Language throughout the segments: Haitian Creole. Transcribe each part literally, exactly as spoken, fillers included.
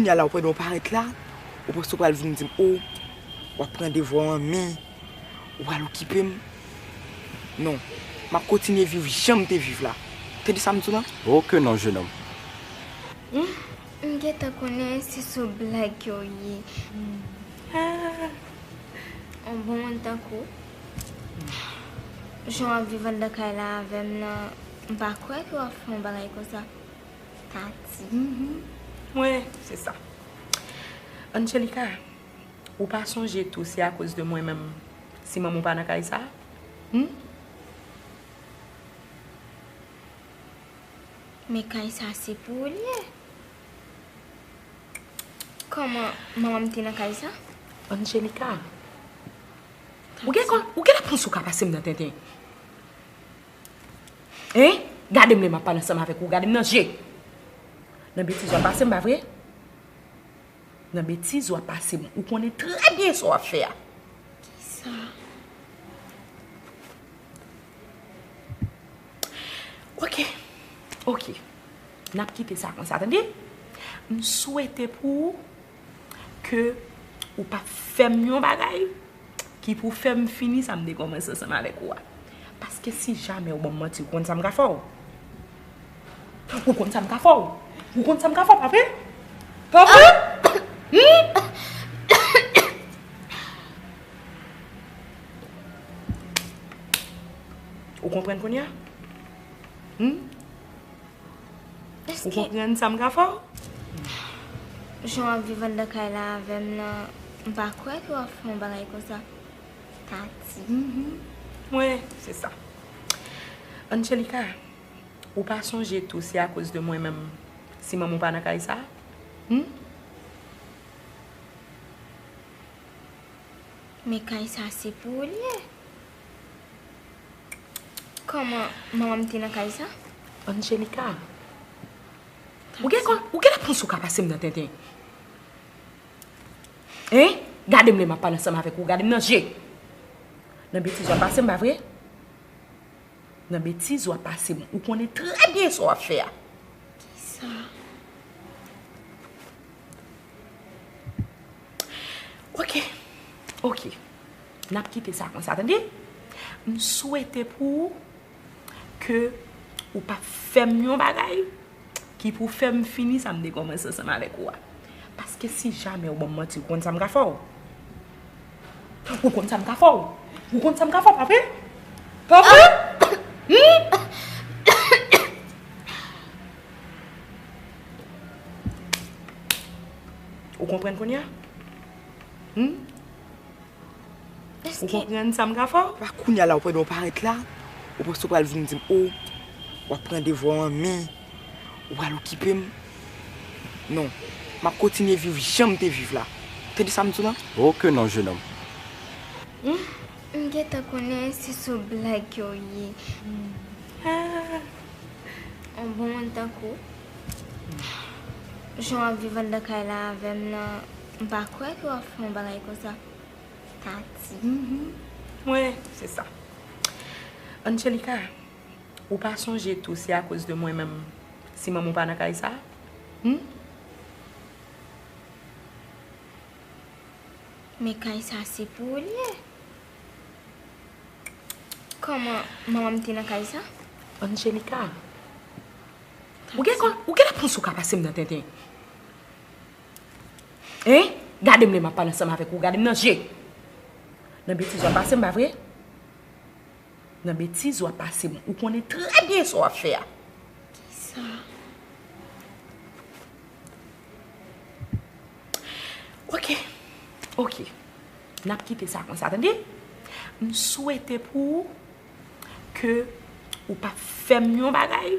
Kounye a la, ou pandan w parèt la, ou panse w pral vin di m, o, w ap pran devwa w an men, ou pral okipe m? Non, m ap kontinye viv jan m te viv la. Tande sa m di w la? Oh que non, jeune homme. Hmm, m gentan konnen se sou blag ke w ye. Ah, yon bon moun tankou w. Jan w ap viv anndan kay la avè m nan, m pa kwè ke w ap fè yon bagay konsa. Tati. Mwen, se sa. Angelica, ou pa sonje tou se akoz de mwen menm si manman w pa nan kay sa? Hmm? Men kay sa se pou ou l ye. Kòman manman m te nan kay sa? Angelica, ou gen kòm, ou genlè panse ou ka pase m nan tenten. Hein? Gade m lè m ap pale ansanm avèk ou, gade m nan je. Nan betiz w ap pase m, pa vre? Nan betiz w ap pase m, ou konnen trè byen sa w ap fè a. Kisa? Ok, ok. N ap kite sa konsa, tande? M swete pou ou ke ou pa fè m yon bagay ki pou fè m fini sa m te kòmanse ansanm avèk ou a. Paske si jamè ou ban m manti, ou konn sa m ka fè w? Ou konn sa m ka fè w? Ou konn sa m ka fè w, pa vre? Pa vre? Hmm? Ou konprann kounye a? Hmm? Ou konprann sa m ka fè w? Jan w ap viv anndan kay la avè m nan, m pa kwè ke w ap fè yon bagay konsa. Tati. Mwen, se sa. Angelica, ou pa sonje tou se akoz de mwen menm si manman w pa nan kay sa? Hmm? Men kay sa se pou ou l ye. Kòman manman m te nan kay sa? Angelica, ou gen kòm, ou genlè panse ou ka pase m nan tenten. Hein? Gade m lè m ap pale ansanm avèk ou, gade m nan je. Nan betiz w ap pase m, pa vre? Nan betiz w ap pase m, ou konnen trè byen sa w ap fè a. Kisa? Ok, ok. N ap kite sa konsa, tande? M swete pou ou ke ou pa fè m yon bagay ki pou fè m fini sa m te kòmanse ansanm avèk ou a. Paske si jamè ou ban m manti, ou konn sa m ka fè w? Ou konn sa m ka fè w? Ou konn sa m ka fè w, pa vre? Pa vre? Hmm? Ou konprann kounye a? Hmm? Ou konprann sa m ka fè w? Pa kounye a la, ou pandan w parèt la, ou panse w pral vin di m, o, w ap pran devwa w an men, ou pral okipe m? Non, m ap kontinye viv jan m te viv la. Tande sa m di w la? Oh que non, jeune homme. Hmm, m gentan konnen se sou blag ke w ye. Ah, yon bon moun tankou w. Jan w ap viv anndan kay la avè m nan, m pa kwè ke w ap fè yon bagay konsa. Tati. Mwen, se sa. Angelica, ou pa sonje tou se akoz de mwen menm si manman w pa nan kay sa? Hmm? Men kay sa se pou ou l ye. Kòman manman m te nan kay sa? Angelica, ou gen kòm, ou genlè panse ou ka pase m nan tenten. Hein? Gade m lè m ap pale ansanm avèk ou, gade m nan je. Nan betiz w ap pase m, pa vre? Nan betiz w ap pase m, ou konnen trè byen sa w ap fè a. Kisa? Ok, ok. N ap kite sa konsa, tande? M swete pou ou ke ou pa fè m yon bagay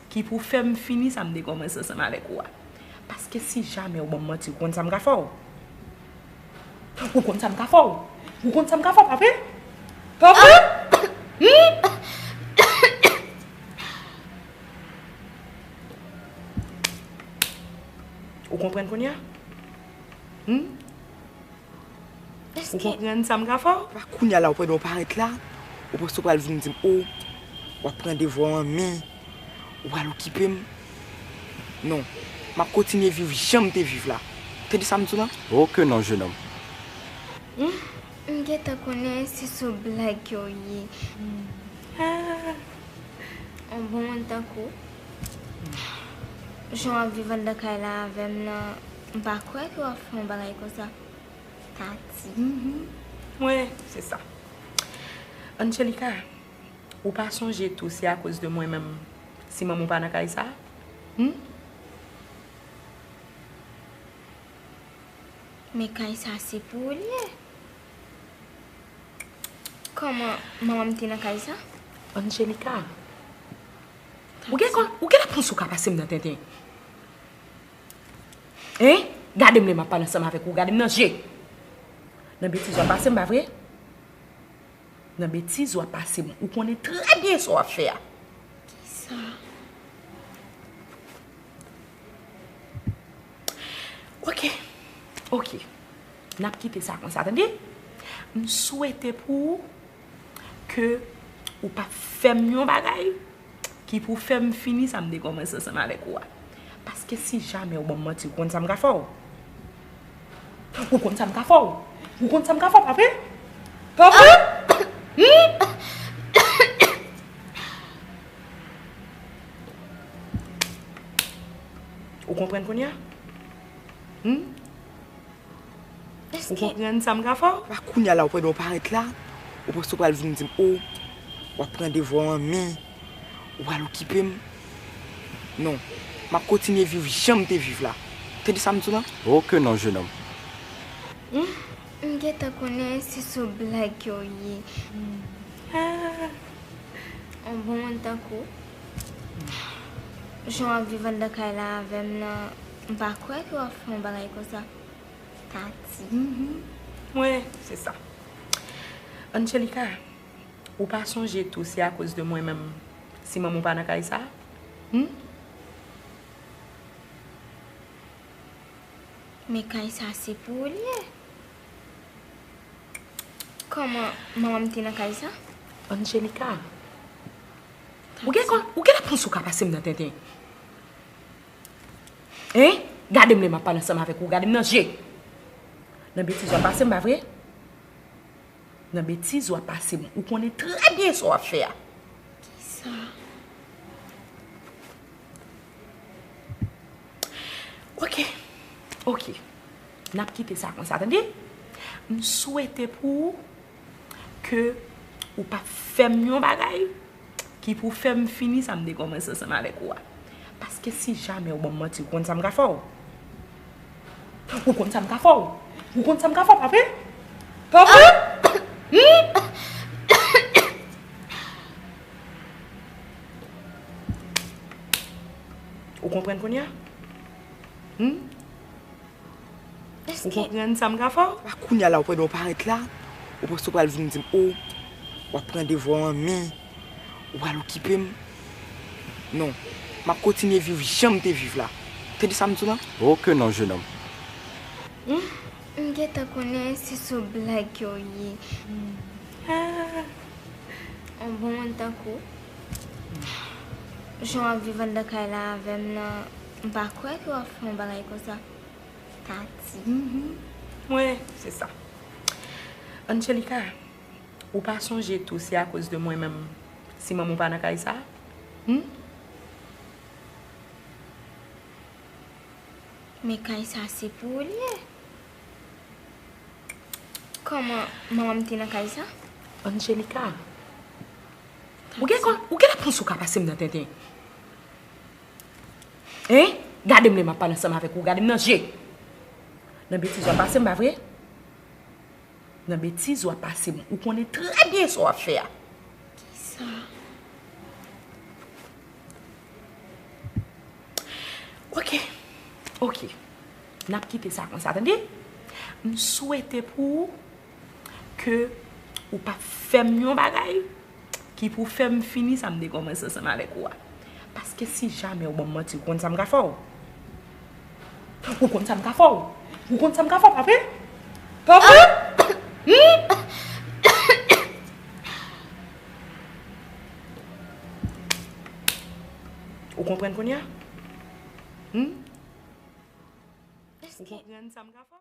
ki pou fè m fini sa m te kòmanse ansanm avèk ou a. Paske si jamè ou ban m manti, ou konn sa m ka fè w? Ou konn sa m ka fè w? Ou konn sa m ka fè w, pa vre? Pa vre? Hmm? Ou konprann kounye a? Hmm? Ou konprann sa m ka fè w? Pa kounye a la, ou pandan w parèt la, ou panse w pral vin di m, o, w ap pran devwa w an men, ou pral okipe m? Non, M ap kontinye viv jan m te viv la. Tande sa m di w lan? Oh que non, jeune homme. M gentan konnen se sou blag ke w ye. Ah, yon bon moun tankou w, jan w ap viv anndan kay la avè m nan, m pa kwè ke w ap fè yon bagay konsa. Tati. Wi, se sa. Angelica, ou pa sonje tou se akoz de mwen menm si manman w pa nan kay sa? Hmm? Men kay sa se pou ou l ye. Kòman manman m te nan kay sa? Angelica, ou gen kòl, ou genlè panse ou ka pase m nan tenten. Hein? Gade m lè m ap pale ansanm avèk ou, gade m nan je. Nan betiz w ap pase m, pa vre? Nan betiz w ap pase m, ou konnen trè byen sa w ap fè a. Kisa? Ok, ok. N ap kite sa konsa, tande? M swete pou ou ke ou pa fè m yon bagay ki pou fè m fini sa m te kòmanse ansanm avèk ou a. Paske si jamè ou ban m manti, ou konn sa m ka fè w? Ou konn sa m ka fè w? Ou konn sa m ka fè w, pa vre? Pa vre? Hmm? Ou konprann kounye a? Hmm? Ou konprann sa m ka fè w? Pa kounye a la ou pandan w parèt la, ou panse w pral vin di m, o, w ap pran devwa w an men, ou pral okipe m. Non, m ap kontinye viv jan m te viv la. Tande sa m di w lan? Oh que non, jeune homme. Hmm, m gentan konnen se sou blag ke w ye. Ah, yon bon moun tankou w, jan w ap viv anndan kay la avè m nan, m pa kwè ke w ap fè yon bagay konsa. Tati. Wi, se sa. Angelica, ou pa sonje tou se akoz de mwen menm si manman w pa nan kay sa? Hmm? Men kay sa se pou ou l ye. Kòman manman m te nan kay sa? Angelica, ou gen kòl, ou genlè panse ou ka pase m nan tenten. Hein? Gade m lè m ap pale ansanm avèk ou, gade m nan je. Nan betiz w ap pase m, pa vre? Nan betiz w ap pase m, ou konnen trè byen sa w ap fè a. Kisa? Ok, ok. N ap kite sa konsa, tande? M swete pou ou ke ou pa fè m yon bagay ki pou fè m fini sa m te kòmanse ansanm avèk ou a. Paske si jamè ou ban m manti, ou konn sa m ka fè w? Ou konn sa m ka fè w? Ou konn sa m ka fè w, pa vre? Pa vre? Hmm? Ou konprann kounye a? Hmm? Ou konprann sa m ka fè w? Pa kounye a la ou pandan w parèt la, ou panse w pral vin di m, o, w ap pran devwa w an men, ou pral okipe m. Non, m ap kontinye viv jan m te viv la. Tande sa m di w lan? Oh que non, jeune homme. Hmm, m gentan konnen se sou blag ke w ye. Ah, yon bon moun tankou w, jan w ap viv anndan kay la avè m nan, m pa kwè ke w ap fè yon bagay konsa. Tati. Wi, se sa. Angelica, ou pa sonje tou se akoz de mwen menm si manman w pa nan kay sa? Hmm? Men kay sa se pou ou l ye. Kòman manman m te nan kay sa? Angelica, ou gen kòl, ou genlè panse ou ka pase m nan tenten. Hein? Gade m lè m ap pale ansanm avèk ou, gade m nan je. Nan betiz w ap pase m, pa vre? Nan betiz w ap pase m, ou konnen trè byen sa w ap fè a. Kisa? Ok, ok. N ap kite sa konsa, tande? M swete pou ou ke ou pa fè m yon bagay ki pou fè m fini sa m te kòmanse ansanm avèk ou a. Paske si jamè ou ban m manti, ou konn sa m ka fè w? Ou konn sa m ka fè w? Ou konn sa m ka fè w, pa vre? Pa vre? Hmm? Ou konprann kounye a? Hmm? Ou konprann sa m ka fè?